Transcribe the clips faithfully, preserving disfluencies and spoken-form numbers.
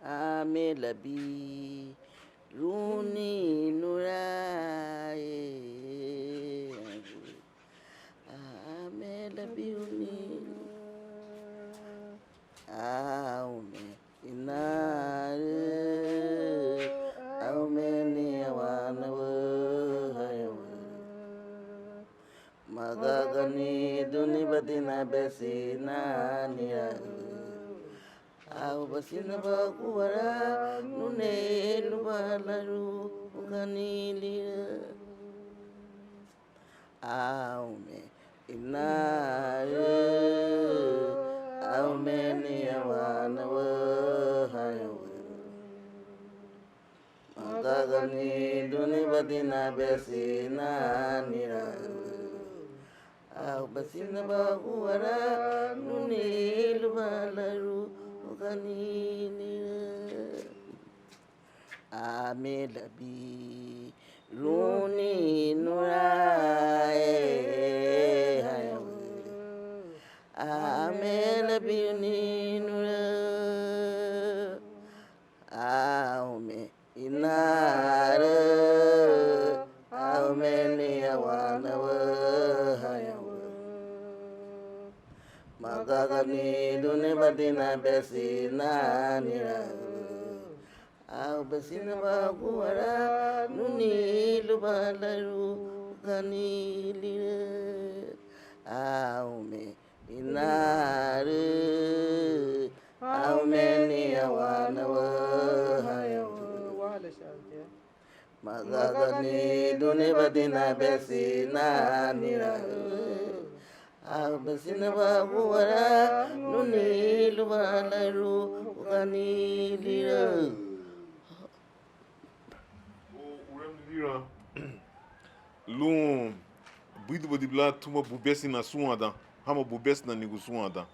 Amelabiruni nura, e, amelabiruni. Aume inarü, aume ni awanabü hayawa. Magaganiduni badina besina nira. Au basina baguara nune lubalaru uganilira. Aume inarü, aume ni awanabü hayawa. Magaganiduni badina besina nira. Au basina baguara nuni lubalaru uganilira. Amelabiruni nura, e, hayawa. Amelabiruni nura. Aume inarü, aume ni awanabü hayawa. Magaganiduni badina besina nira. Au basina baguara nuni lubalaru uganilira. Aume inarü, aume ni awanabü hayawa. Magaganiduni badina besina nira. Au basina baguara nuni lubalaru uganilira. Lun buídubadibu lan tuma bubesina súnwandan, hama bubesina nigu súnwandan.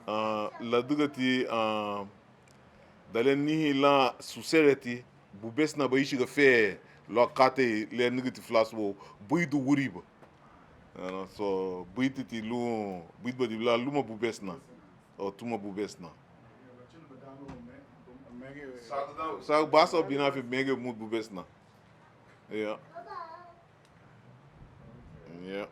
Ah, ladügati, ah, dan le anihein lan susereti, bubesina ba íchiga fe luagu katei le anügüti fulasu woun, buidu wuriba. Ah, so, buítiti lun buídubadibu lan luma bubesina o tuma bubesina. Sa basa binafi mege mu bubesina. Ya. Ya.